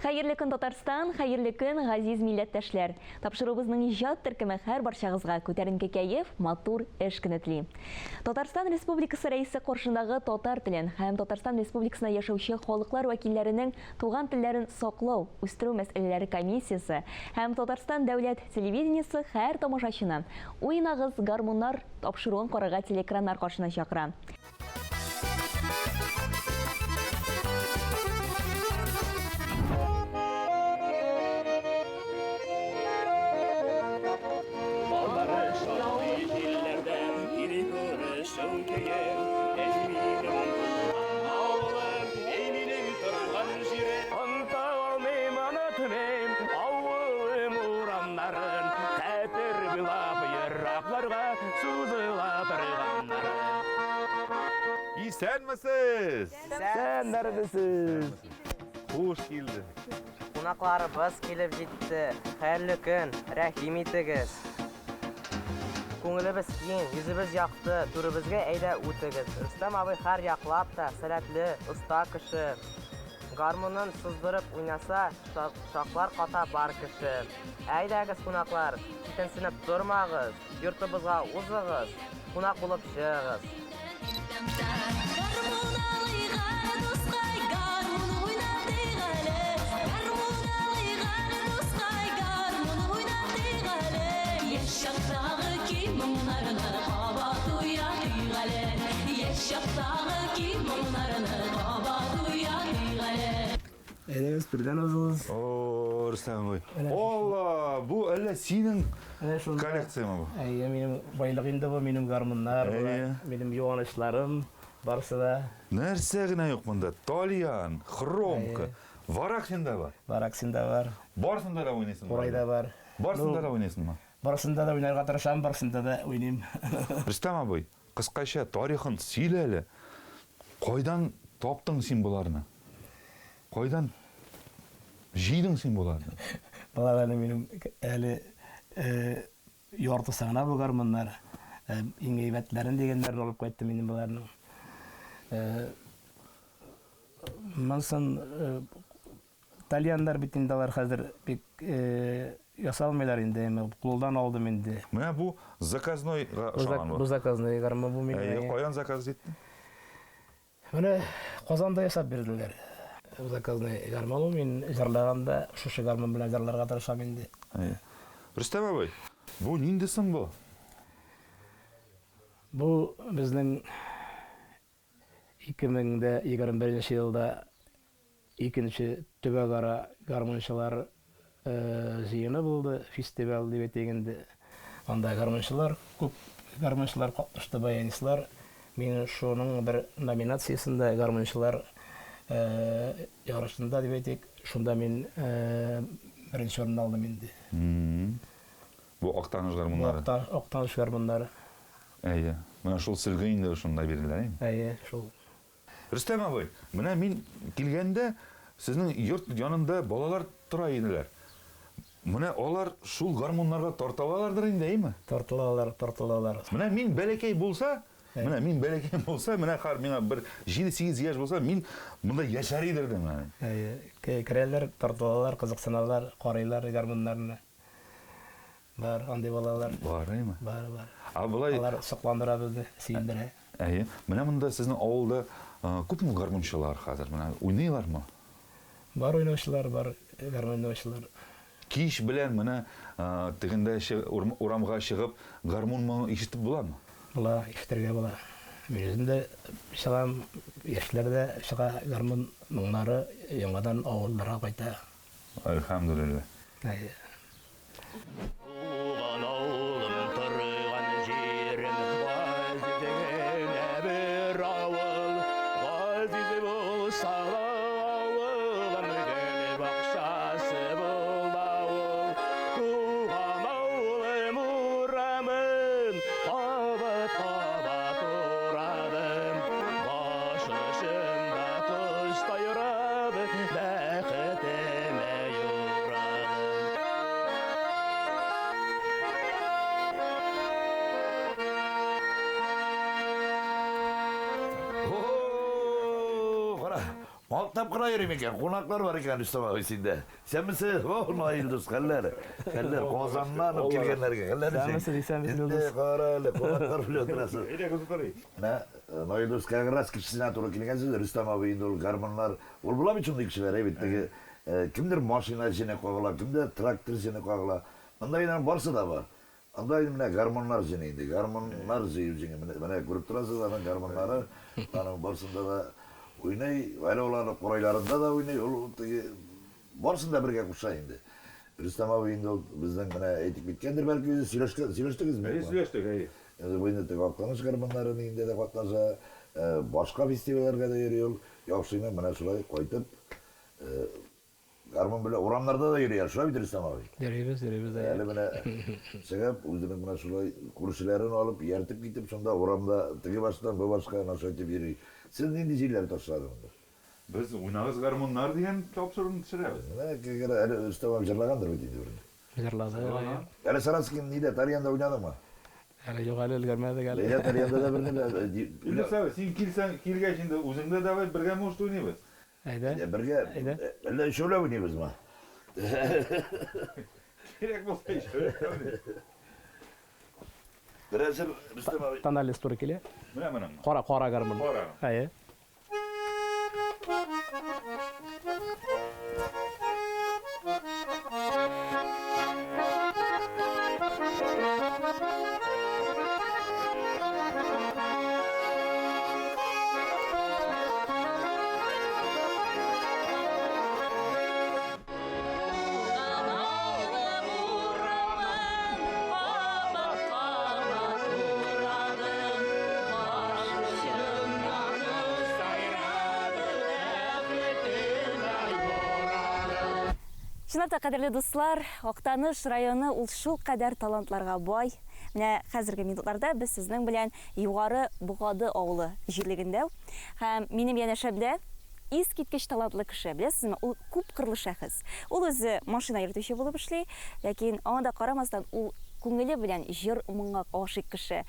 Хәерле көн, Татарстан, хәерле көн, газиз милләттәшләр! Тапшыруыбызның иҗат төркеме һәр барчагызга күтәренке кәеф, матур эш көне тели. Татарстан Республикасы Рәисе каршындагы татар телен һәм Татарстан Республикасында яшәүче халыклар вәкилләренең туган телләрен саклау, үстерү мәсьәләләре комиссиясе һәм Татарстан дәүләт телевидениесе һәр тамашачыны Уйнагыз, гармуннар! тапшыруын карарга телеэкраннар каршына чакыра. Исәнмесез! Исәннәрмесез! Хуш килдек. Кунакларыбыз килеп җитте. Хәерле көн, рәхим итегез. Күңелебез киң, йөзебез якты, түребезгә әйдә үтегез. Рөстәм абый һәр яклап та сәләтле, оста кеше. Гармунын сыздырып уйнаса, шаклар ката бар кеше. Әйдәгез, кунаклар, читенсенеп тормагыз, йортыбызга узыгыз, кунак булып чыгыгыз. Әйдәгез, түрдән узыгыз. О, Рөстәм абый. Алла, бу әллә синең коллекцияме бу? Әйе, минем байлык инде бу, минем гармуннар, минем юанычларым, барысы да. Нәрсә генә юк монда? Тальян, хромка, вараксин да бар. Вараксин да бар. Барысында да уйныйсыңмы? Курай да бар. Барысында да уйныйсыңмы? Барысында да уйнарга тырышам, барысында да уйныйм. Рөстәм абый, кыскача тарихын сөйлә әле. Кайдан таптың син боларны? Кайдан җыйдың син боларны? Болар әле минем әле яртысы гына бу гармуннар. Иң әйбәтләрен дигәннәрен алып кайттым инде боларның. Монсын Тальяннар бит инде алар хәзер бик ясалмыйлар инде, әмма кулдан алдым инде. Менә бу заказнойга ошаган бу. Бу заказной гармун бу минем. Әйе, каян заказ иттең? Менә Казанда ясап бирделәр. Заказной гармун ул, мин җырлаганда шушы гармун белән җырларга тырышам инде. Әйе. Рөстәм абый, бу нинди соң бу? Бу безнең 2021 елда икенче төбәкара гармунчылар җыены булды, фестиваль дип әйтик инде. Анда гармунчылар, күп гармунчылар катнашты, баянистлар. Мин шуның бер номинациясендә гармунчылар ярышында дип әйтик, шунда мин беренче урынны алдым инде. Бу Актаныш гармуннары. Бу Актаныш гармуннары. Әйе. Менә шул сөлге инде шунда бирелә, әйеме? Әйе, шул. Рөстәм абый, менә мин килгәндә сезнең йорт янында балалар тора иделәр. Менә алар шул гармуннарга тартылалардыр инде, әйеме? Тартылалар, тартылалар. Менә мин бәләкәй булса, менә мин бәләкәй булса, менә хәзер миңа бер җиде-сигез яшь булса, мин монда яшәр идердем. Әйе, керәләр, тартылалар, кызыксыналар, карыйлар гармуннарны. Бар, андый балалар. Бар, әйме? Бар, бар. Ә болай... Алар сокландыра безне, сөендерә. Әйе. Менә монда сезнең авылда күпме гармунчылар хәзер? Менә уйныйлармы? Бар уйнаучылар, бар гармун уйнаучылар. Кич белән менә тегендә урамга чыгып гармун моңы ишетеп буламы? Була, ишетергә була. Мин үзем дә чыгам, яшьләр дә чыга, гармун моңнары яңадан авылларга кайта. Әлхәмдүлилләһ. Әйе. Туган авылым, торган җирем, газиз генә бер авыл. Газиз булса да авылым, гөл бакчасы бул авыл. Туган авылым урамын кабат-кабат урадым. Баш очымда кош сайрады, бәхетемә юрадым. Мактап кына йөрим икән, кунаклар бар икән Рөстәм абый синдә. Исәнмесез, о, Наил дус, хәлләр? Хәлләр, Казаннан ук килгәннәргә, хәлләр ничек? Исәнмесез, исәнмесез, Инде Илдус. кара әле, кунаклар белән утырасыз. Әйдәгез утырыйк. Менә э, Наил дус как раз кешесенә туры килгәнсез, Рөстәм абый инде ул гармуннар, ул була бит шундый кешеләр, әй бит теге э, кемдер машина җене кагыла, кемдер трактор җене кагыла. Монда инде барсы да бар. Анда инде менә гармуннар җене инде, гармуннар җыю җене. Менә, менә күреп торасыз, аның гармуннары, аның барсында да уйный, әле ул аны курайларында да уйный, ул теге барсын да бергә куша инде. Рөстәм абый инде ул безнең менә әйтеп киткәндер, бәлки үзе сөйләшкән, сөйләштегезме? Әйе, сөйләштек, әйе. Инде бу инде теге Актаныш гармуннары нигендә дә катнаша, э, башка фестивальләргә дә йөри ул. Яхшыйны менә шулай кайтып, э, гармун белән урамнарда да йөри әле, шулай бит, Рөстәм абый? Йөрибез, йөрибез, әйе. Әле менә чыгып, үзенең менә шулай күршеләрен алып, ияртеп китеп, шунда урамда теге баштан бу башка әнә шулай итеп йөри. Сез нинди җирләр ташлады монда? Без Уйнагыз гармуннар дигән тапшыруны төшерәбез. Менә кергән әле Рөстәм абый җырлагандыр бит инде берне. Җырлады, әйе. Әле Саранский нидә, Тальянда уйнадыңмы? Әле юк, әле өлгермәдек әле. Ләйлә Тальянда да берне дә. Илдус абый, син килсәң, килгәч инде үзең дә давай бергә может уйныйбыз. Әйдә. Бергә, Әйдә. әллә өчәүләп уйныйбызмы? Кирәк булса өчәүләп уйныйбыз. Берәрсе Рөстәм абый. Тональность туры килә. Менә моның. Кара, кара гармун. Кара. Әйе. Чынлап та, кадерле дуслар, Актаныш районы ул шулкадәр талантларга бай. Менә хәзерге минутларда без сезнең белән Югары Богады авылы җирлегендә. Һәм минем янәшәмдә искиткеч талантлы кеше, беләсезме, ул күпкырлы шәхес. Ул үзе машина йөртүче булып эшли, ләкин аңа да карамастан, ул күңеле белән җыр-моңга гашыйк кеше.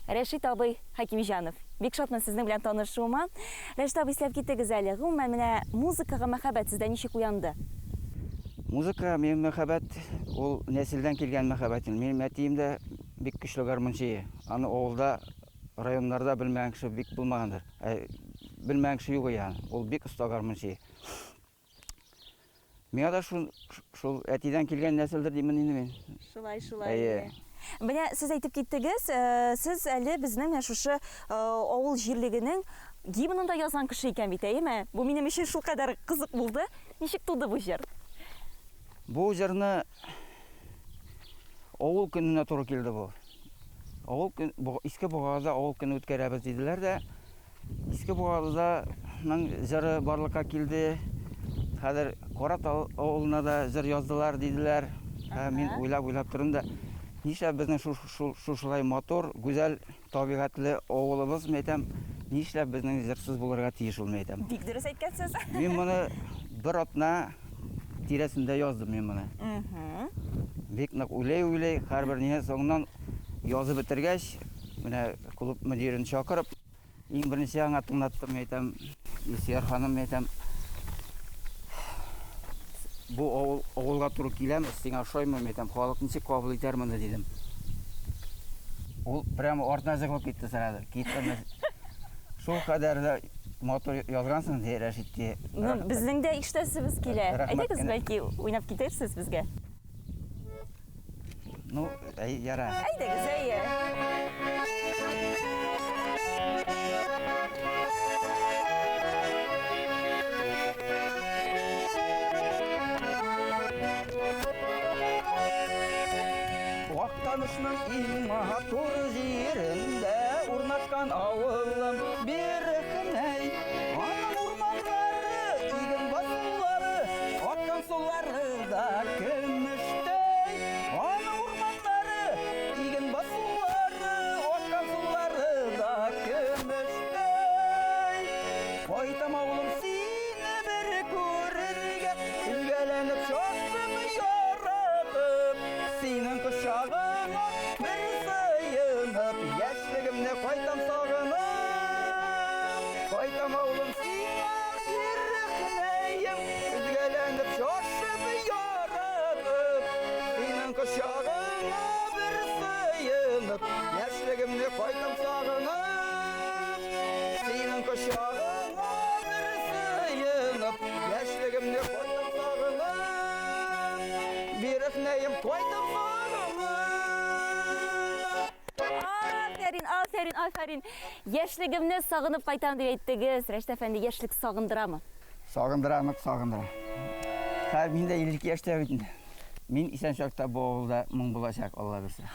Рәшит абый Хәкимҗанов. Бик шатмын сезнең белән танышуыма. Рәшит абый, исләп китегез әле. Гомумән, менә музыкага мәхәббәт сездә ничек уянды? Музыка, минем мәхәббәт, ул нәселдән килгән мәхәббәт. Минем әтием дә бик көчле гармунчы. Аны авылда, районнарда белмәгән кеше бик булмагандыр. Ә, белмәгән кеше юк икән. Ул бик оста гармунчы. Миңа да шул, шул әтидән килгән нәселдер димен инде мин. Шулай, шулай. Әйе. Менә сез әйтеп киттегез, э, сез әле безнең менә шушы э, авыл җирлегенең гимнын да язган кеше икән бит, әйеме? Бу минем өчен шулкадәр кызык булды. Ничек туды бу җыр? Бу җырны авыл көненә туры килде бу. Авыл көн, Иске Богазда авыл көне үткәрәбез диделәр дә, Иске Богазданың җыры барлыкка килде. Хәзер Каратал авылына да җыр яздылар диделәр. Ә мин уйлап-уйлап тордым да, нишләп безнең шушылай матур, гүзәл табигатьле авылыбыз, мин әйтәм, нишләп безнең җырсыз булырга тиеш ул, мин әйтәм. Бик дөрес әйткәнсез. Мин моны бер атна тирәсендә яздым мин моны. Бик нык уйлый-уйлый, һәрбер не соңыннан язып бетергәч, менә клуб мөдирен чакырып, иң беренче аңа тыңлаттым, әйтәм, Илсөяр ханым, әйтәм, бу авыл авылга туры киләме, сиңа ошаймы, әйтәм, халык ничек кабул итәр моны, дидем. Ул прямо артына җыгылып китте сразу. Китте. Шул кадәр дә матур язгансың, ди Рәшит, ди. Ну, безнең дә ишетәсебез килә. Рәхмәт Әйдәгез, генә. бәлки, уйнап китерсез безгә. Ну, әй, яра. Әйдәгез, әйе. Актанышның иң матур җирендә урнашкан авылым Бирехнәй. Аның урманнары, иген басулары, аккан сулары да көмештәй. Аның урманнары, иген басулары, аккан сулары да көмештәй. Кайтам авылым сине бер күрергә, Өзгәләнеп шаштым яратып, синең кочагыңа бер сыенып, яшьлегемне кайтам сагынып. Кайтам авылым сиңа бирехнәй. кочагыңа бер сыенып, яшьлегемне кайтам сагынып. Синең кочагыңа бер сыенып, яшьлегемне кайтам сагынып. Бирехнәем кайтам сагынып. Афәрин, афәрин, афәрин. Яшьлегемне сагынып кайтам дип әйттегез. Рәшит әфәнде, яшьлек сагындырамы? Сагындыра, нык сагындыра. Хәзер мин дә 52 яшьтә бит инде. Мин исән чакта бу авылда моң булачак, Алла бирсә.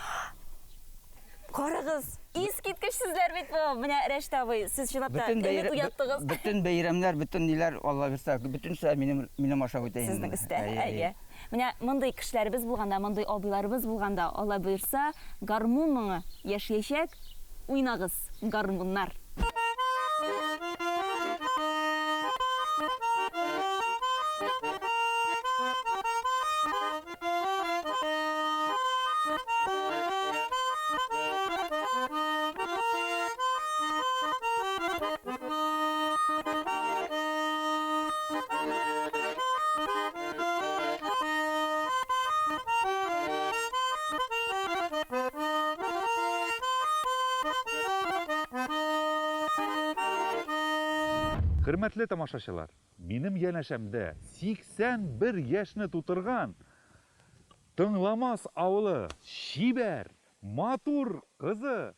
Карагыз, искиткеч сүзләр бит бу. Менә Рәшит абый, сез чынлап та өмет уяттыгыз. Бөтен бәйрәмнәр, бөтен ниләр, Алла бирсә, бөтенесе минем минем аша үтә инде. Сезнең өстә, әйе. Менә мондый кешеләребез булганда, мондый абыйларыбыз булганда, Алла боерса, гармун моңы яшиячәк. Уйнагыз, гармуннар! Хөрмәтле тамашачылар, минем янәшәмдә 81 яшьне тутырган Тыңламас авылы чибәр, матур кызы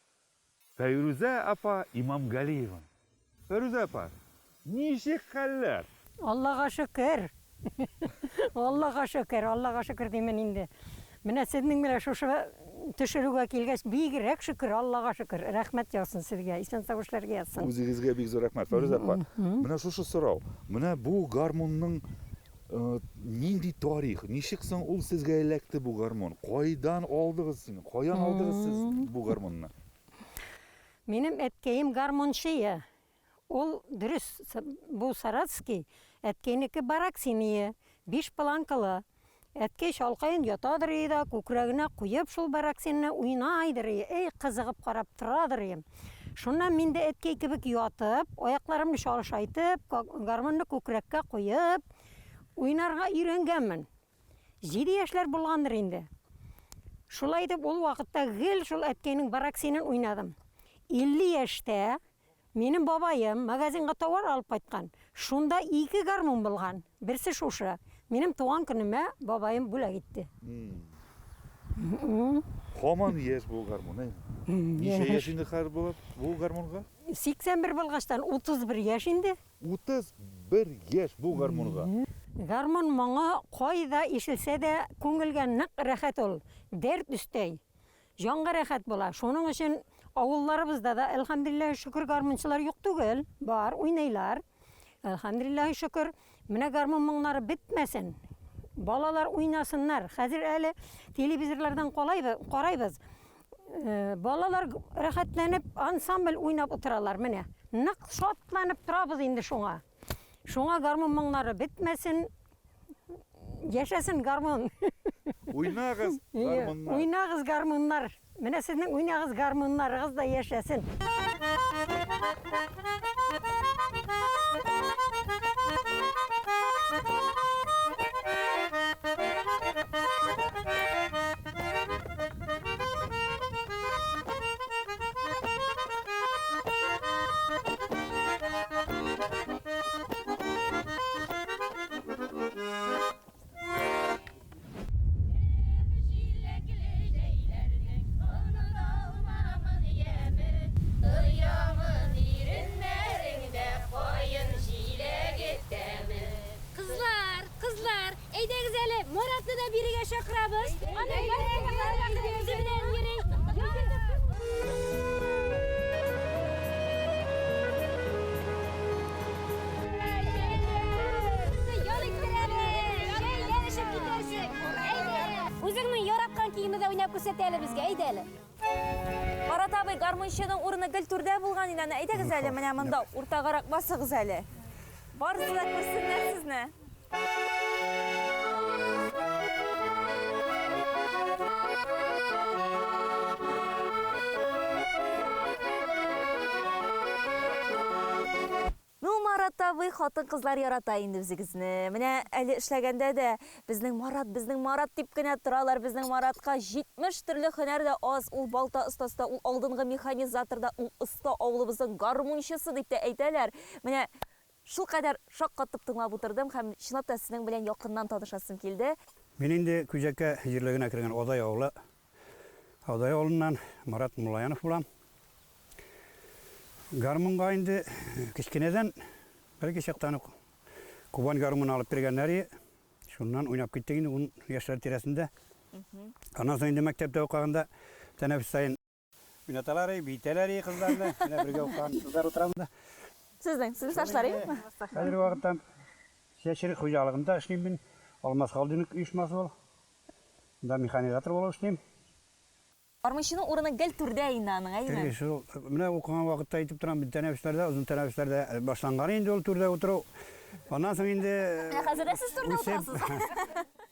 Фәйрүзә апа Имамгалиева. Фәйрүзә апа, ничек хәлләр? Аллага шөкер! Аллага шөкер, Аллага шөкер димен инде. Менә сезнең белән шушы төшерүгә килгәч, бигрәк шөкер, Аллага шөкер. Рәхмәт яусын сезгә, исән-сау эшләргә язсын. Үзегезгә бик зур рәхмәт. Фәйрүзә апа, менә шушы сорау. Менә бу гармунның нинди тарих, ничек соң ул сезгә эләкте бу гармун? Кайдан алдыгыз син? Каян алдыгыз сез бу гармунны? Минем әткәем гармунчы. Ул дөрес, бу саратский, әткәйнеке бараксиные, биш планкалы. Әткәй чалкаен ятадыр и да, күкрәгенә куеп шул бараксинны уйнайдыр и, эй, кызыгып карап торадыр и. Шуннан мин дә әткәй кебек ятып, аякларымны чалышайтып, гармунны күкрәккә куеп, уйнарга өйрәнгәнмен. Җиде яшьләр булгандыр инде. Шулай итеп, ул вакытта гел шул әткәйнең бараксинын уйнадым. 50 яшьтә минем бабаем магазинга товар алып кайткан. Шунда ике гармун булган. Берсе шушы. Минем туган көнемә бабаем бүләк итте. Һаман яшь бу гармун, әйме? Ничә яшь инде хәзер була бу гармунга? 81 булгачтан 31 яшь инде. 31 яшь бу гармунга. Гармун моңы кайда ишелсә дә күңелгә нык рәхәт ул, дәрт өстәй. Җанга рәхәт була. Шуның өчен авылларыбызда да, әлхәмдүлилләһи шөкер, гармунчылар юк түгел, бар, уйныйлар. Әлхәмдүлилләһи шөкер, менә гармун моңнары бетмәсен. Балалар уйнасыннар. Хәзер әле телевизорлардан карайбыз. Балалар рәхәтләнеп ансамбль уйнап утыралар менә. Нык шатланып торабыз инде шуңа. Шуңа гармун моңнары бетмәсен. Яшәсен гармун! Уйнагыз, гармуннар! Уйнагыз, гармуннар! Менә сезнең уйнагыз гармуннарыгыз да яшәсен! Кызлар, кызлар, әйдәгез әле, Маратны да бирегә чакырабыз. Аның үзе белән йөри. Ял иттер әле, чәйләр эчеп китәрсең. Әйдә. Үзеңнең яраткан киемне дә уйнап күрсәт әле безгә, әйдә әле. Марат абый, гармунчының урыны гел түрдә булган инде. Әйдәгез әле, менә монда уртагарак басыгыз әле. Барысы да күрсеннәр сезне. Ну, Марат абый, хатын-кызлар ярата инде үзегезне. Менә әле эшләгәндә дә безнең Марат, безнең Марат дип кенә торалар. Безнең Маратка 70 төрле һөнәр дә аз. Ул балта остасы да, ул алдынгы механизатор да, ул оста авылыбызның гармунчысы дип тә әйтәләр. Менә шулкадәр шаккатып тыңлап утырдым һәм чынлап та сезнең белән якыннан танышасым килде. Мин инде Күҗәкә җирлегенә кергән Адай авылы Адай авылыннан Марат Муллаянов булам. Гармунга инде кечкенәдән, бәләкәй чактан ук Кубань гармуны алып биргәннәр иде. Шуннан уйнап киттек инде ун яшьләр тирәсендә. Аннан соң инде мәктәптә укыганда тәнәфес саен уйнаталар и, биетәләр и кызларны. Менә бергә укыган кызлар утыра монда. Сезнең сыйныфташлар юкмы? Хәзерге вакытта Чәчер хуҗалыгында эшлим мин. Алмаз холдинг оешмасы ул. Монда механизатор булып эшлим. Гармунчының урыны гел түрдә инде аның, әйеме? Әйе, шул. Менә укыган вакытта әйтеп торам, бит тәнәфесләрдә, озын тәнәфесләрдә башланган инде ул түрдә утыру. Аннан соң инде Менә хәзер дә сез түрдә утырасыз.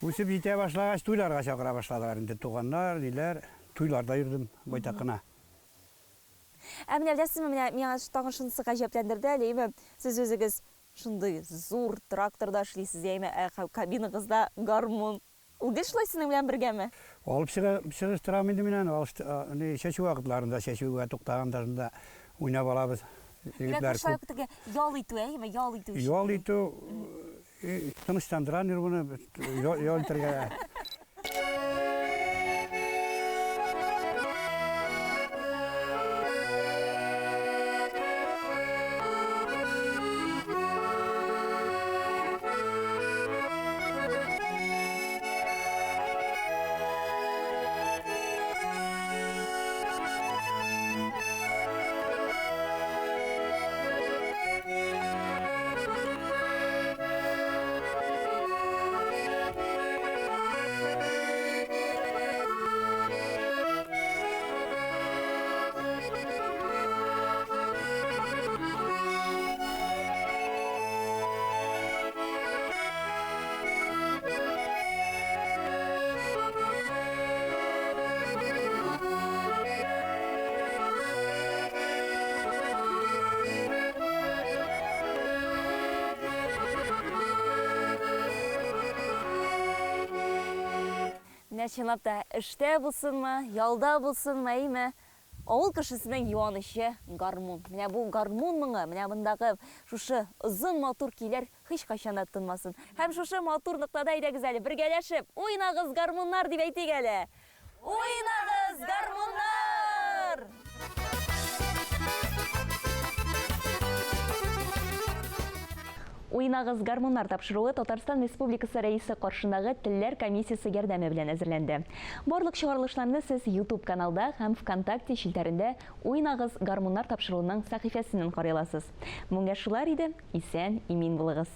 Үсеп җитә башлагач, туйларга чакыра башладылар инде туганнар, ниләр. Туйларда йөрдем байтак кына. Ә менә беләсезме, менә миңа тагын шунысы гаҗәпләндерде әле, әйеме? Сез үзегез шундый зур тракторда эшлисез, әйеме? Ә кабинагызда гармун. Ул гел шулай синең белән бергәме? Алып чыга, чыгыштырам инде мин аны. Алыш, ни, чәчү вакытларында, чәчүгә туктаганда шунда уйнап алабыз. Егетләр күп. Шулай теге ял итү, әйеме? Ял итү өчен. Ял итү, тынычландыра нервыны, ял итәргә. Менә чынлап та, эштә булсынмы, ялда булсынмы, әйме, Авыл кешесенең юанычы, гармун. Менә бу гармун моңы, менә мондагы шушы озын матур көйләр һичкайчан да тынмасын. Һәм шушы матур ноктада әйдәгез әле бергәләшеп, Уйнагыз, гармуннар! дип әйтик әле. Уйнагыз, гармуннар! Уйнагыз, гармуннар тапшыруы Татарстан Республикасы Рәисе каршындагы Телләр комиссиясе ярдәме белән әзерләнде. Барлык чыгарылышларны сез YouTube каналда һәм ВКонтакте челтәрендә Уйнагыз, гармуннар тапшыруының сәхифәсеннән карый аласыз. Бүгенгә шулар иде, исән, имин булыгыз!